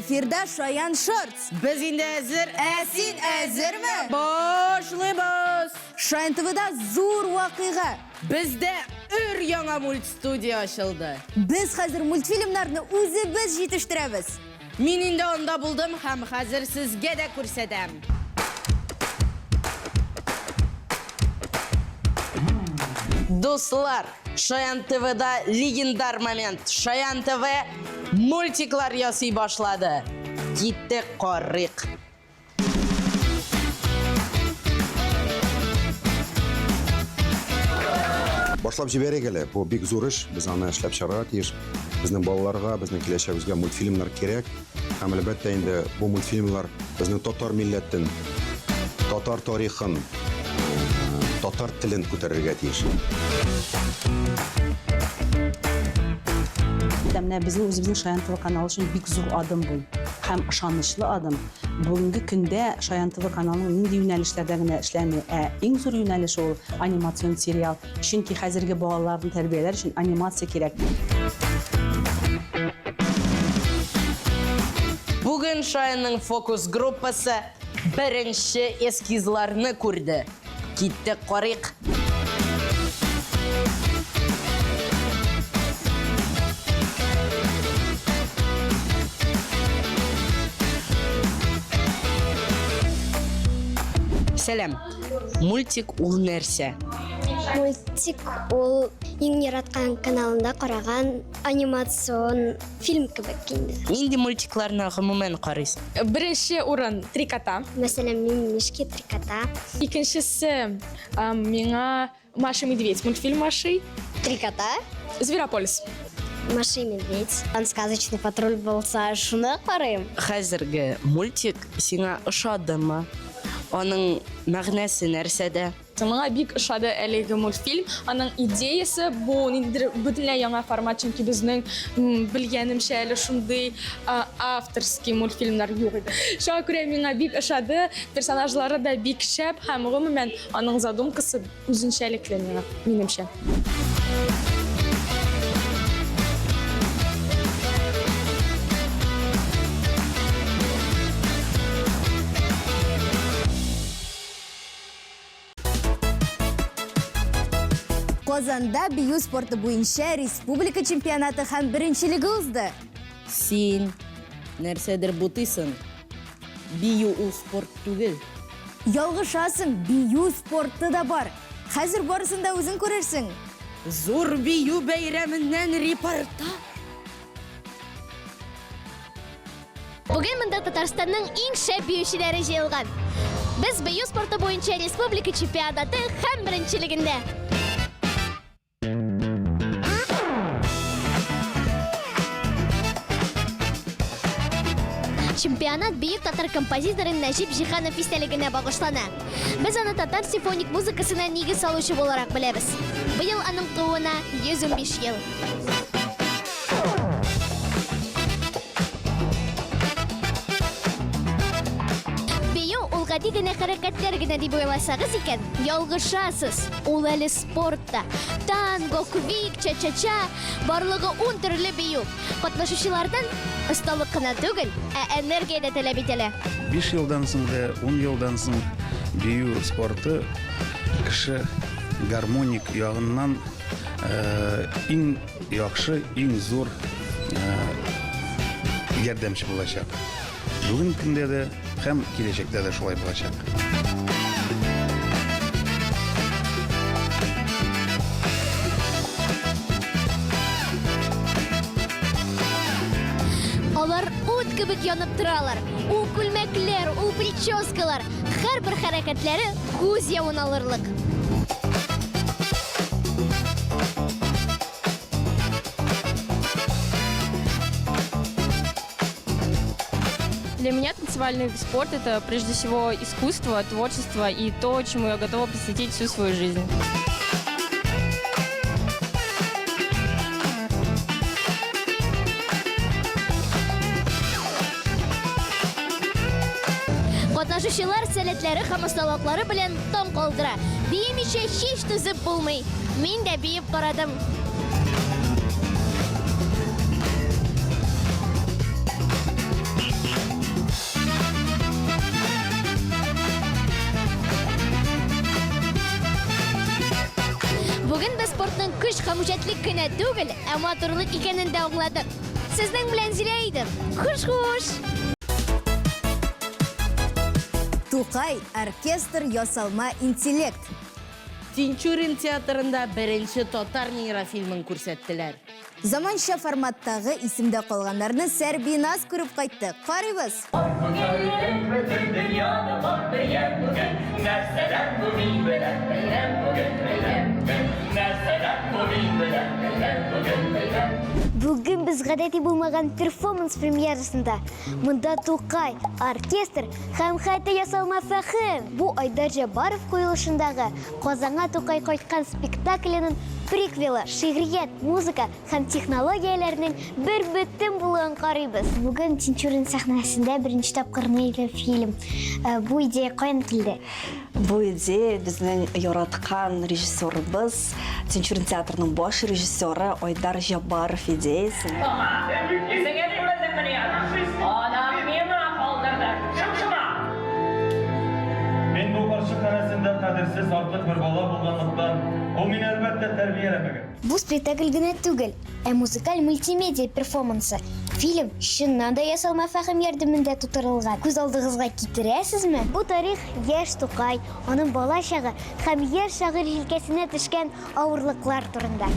Эфирда Шаян Шортс. Без инде әзер. Ә син әзерме? Башлыйбыз! Шаян ТВда зур вакыйга. Бездә өр яңа мультстудия ачылды. Без хәзер мультфильмнарны үзебез җитештерәбез. Мин инде анда булдым һәм хәзер сезгә дә күрсәтәм. Дуслар, Шаян ТВда легендар момент. Шаян ТВ мультиклар ясый башлады. Киттек карыйк. Башлап җибәрик әле. Бу бик зур эш. Без аны эшләп чыгарга тиеш. Безнең балаларга, безнең киләчәгебезгә мультфильмнар кирәк. Һәм әлбәттә инде бу мультфильмнар безнең татар милләтен, татар тарихын, татар телен күтәрергә тиеш. Менә безнең үзебезнең Шаян ТВ каналы өчен бик зур адым бу һәм ышанычлы адым. Бүгенге көндә Шаян ТВ каналының нинди юнәлешләрдә генә эшләми, ә иң зур юнәлеше ул анимацион сериал. Чөнки хәзерге балаларны тәрбияләр өчен анимация кирәк. Бүген Шаянның фокус группасы беренче эскизларны күрде. Киттек карыйк. Сәлам. Мультик ул нәрсә? Мультик ул иң яраткан каналында караган анимацион фильм кебек инде. Нинди мультикларны гомумән карыйсың? Беренче урын Три кота. Мәсәлән, Мимимишки, Три кота. Икенчесе миңа Маша Медведь мультфильм ошый. Три кота. Зверополис. Маша и Медведь. Ан сказочный патруль булса, шуны карыйм. Хәзерге мультик сиңа ошадымы? Аның мәгънәсе нәрсәдә? Миңа бик ошады әлеге мультфильм. Аның идеясе бу ниндидер бөтенләй яңа формат, чөнки безнең белгәнемчә әле шундый авторский мультфильмнар юк иде. Шуңа күрә миңа бик ошады. Персонажлары да бик шәп һәм гомумән аның задумкасы үзенчәлекле миңа, минемчә. Казанда бию спорты буенча республика чемпионаты һәм беренчелеге узды. Син нәрсәдер бутыйсың. Бию ул спорт түгел. Ялгышасың, бию спорты да бар. Хәзер барысын да үзең күрерсең. Зур бию бәйрәменнән репортаж. Бүген монда Татарстанның иң шәп биючеләре җыелган. Без бию спорты буенча республика чемпионаты һәм беренчелегендә. Чемпионат бөек татар композиторы Нәҗип Җиһанов истәлегенә багышлана. Без аны татар симфоник музыкасына нигез салучы буларак беләбез. Быел аның тууына 115 ел. Бию ул гади генә хәрәкәтләр генә дип уйласагыз икән, ялгышасыз. Ул әле спорт та. Танго, квик, ча-ча-ча, барлыгы ун төрле бию. Катнашучылардан осталык кына түгел, ә энергия дә таләп ителә. 5 елдан соң да, 10 елдан соң бию спорты кеше гармоник ягыннан иң яхшы, иң зур ярдәмче булачак. Бүген көндә дә һәм киләчәктә дә шулай булачак. Алар ут кебек янып торалар. Ул күлмәкләр, ул прическалар, һәрбер хәрәкәтләре күз явын алырлык. Для меня танцевальный спорт – это прежде всего искусство, творчество и то, чему я готова посвятить всю свою жизнь. Катнашучылар сәләтләре һәм осталыклары белән таң калдыра. Биемичә һич түзеп булмый. Мин дә биеп карадым. һәм үҗәтлек кенә түгел, ә матурлык икәнен дә аңладык. Сезнең белән Зилә идем. Хуш-хуш! Тукай, оркестр, ясалма интеллект. Тинчурин театрында беренче татар нейрофильмын күрсәттеләр. Заманча форматтагы Исемдә калганнарны Сәрбиназ күреп кайтты. Карыйбыз! Бүген без гадәти булмаган перформанс премьерасында. Монда Тукай, оркестр һәм хәтта ясалма фәһем. Бу Айдар Җаббаров куелышындагы Казанга Тукай кайткан спектакленең приквелы, шигърият, музыка һәм технологияләрнең бер бөтен булуын карыйбыз. Бүген Тинчурин сәхнәсендә беренче тапкыр нейрофильм. Э, бу идея каян килде? Бу идея безнең яраткан режиссерыбыз, Тинчурин театрының баш режиссеры Айдар Җаббаров идеясе. Үзеңә дип белдеңмени аны? Анам миңа калдырды. Шыңшыма! Мин бу карчык ханәсендә кадерсез артык бер бала булганлыктан, ул мине, әлбәттә, тәрбияләмәгән. Бу спектакль генә түгел, ә музыкаль мультимедиа перформансы. Фильм чыннан да ясалма фәһем ярдәмендә тутырылган. Күз алдыгызга китерәсезме? Бу тарих яшь Тукай, аның бала чагы һәм яшь шагыйрь җилкәсенә төшкән авырлыклар турында.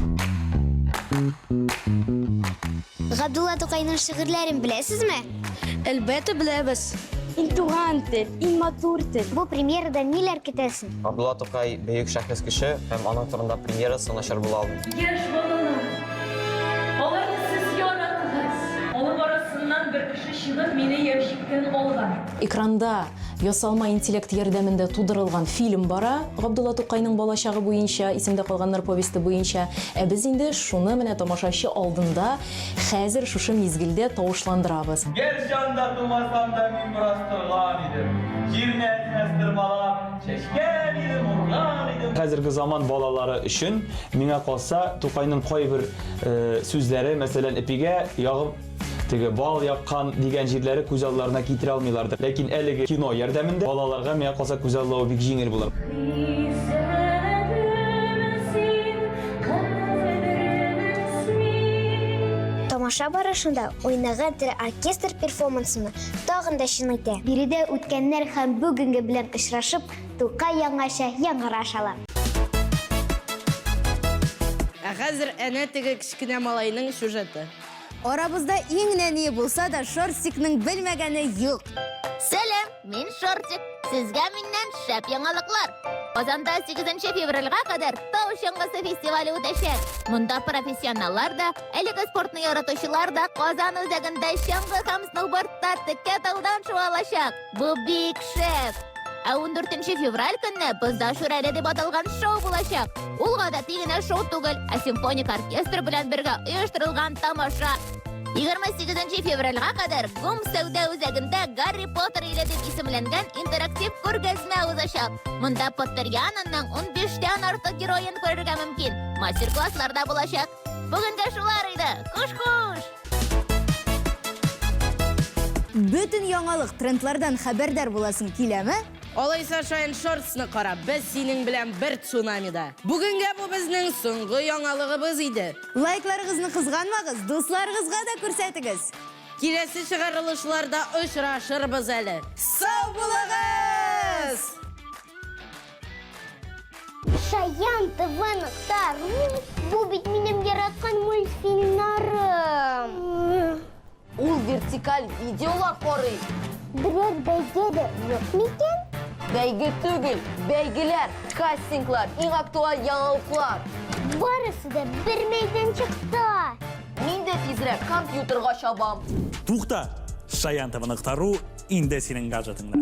Габдулла Тукайның шигырьләрен беләсезме? Әлбәттә беләбез. Иң туган тел, иң матур тел. Бу премьерада ниләр көтәсең? Габдулла Тукай бөек шәхес кеше һәм аның турында премьерасы начар була алмый. Яшь балалар, аларны сез яратыгыз. Алар арасыннан бер кеше чыгып, мине ящиктән алган. Экранда ясалма интеллект ярдәмендә тудырылган фильм бара, Габдулла Тукайның балачагы буенча, Исемдә калганнар повесте буенча. Ә без инде шуны менә тамашачы алдында хәзер шушы мизгелдә тавышландырабыз. Гәрчә анда тумасам да, мин бераз торган идем. Җирне әз-мәз тырмалап, чәчкән идем, урган идем. Хәзерге заман балалары өчен, миңа калса, Тукайның кайбер сүзләре, мәсәлән, эпигә ягып, теге бал яккан дигән җирләре күз алларына китерә алмыйлардыр. Ләкин әлеге кино ярдәмендә балаларга, миңа калса, күзаллавы бик җиңел булыр. Тамаша барышында уйнаган тере оркестр перформансыны тагын да чын итә. Биредә үткәннәр һәм бүгенге белән очрашып, Тукай яңача яңгыраш ала. Ә хәзер әнә теге кечкенә малайның сюжеты. Арабызда иң нәние булса да, Шортикның белмәгәне юк. Сәлам, мин Шортик. Сезгә миннән шәп яңалыклар. Казанда 8 февральгә кадәр тау чаңгысы фестивале үтәчәк. Монда профессионаллар да, әлеге спортны яратучылар да Казан үзәгендә чаңгы һәм сноубордта текә таудан шуа алачак. Бу бик шәп! Ә 14 февраль көнне Бозда Шүрәле дип аталган шоу булачак. Ул гадәти генә шоу түгел, ә симфоник оркестр белән бергә оештырылган тамаша. 28 февральгә кадәр ГУМ сәүдә үзәгендә Гарри Поттер иле дип исемләнгән интерактив күргәзмә узачак. Монда Поттериананың 15тән артык героен күрергә мөмкин. Мастер-класслар да булачак. Бүгенгә шулар иде. Хуш-хуш! Бөтен яңалык, трендлардан хәбәрдар буласың киләме? Алайса Шаян Шортсны кара, без синең белән бер цунамида. Бүгенгә бу безнең соңгы яңалыгыбыз иде. Лайкларыгызны кызганмагыз, дусларыгызга да күрсәтегез. Киләсе чыгарылышларда очрашырбыз әле. Сау булыгыз! Шаян ТВ нокта ру бу бит минем яраткан мультфильмнарым. Ул вертикаль видеолар карый. Берәр бәйге дә юк микән? Бәйге түгел, бәйгеләр, кастинглар, иң актуаль яңалыклар. Барысы да бер мәйданчыкта. Мин дә тизрәк компьютерга чабам. Тукта! Шаян ТВ нокта ру инде синең гаджетыңда.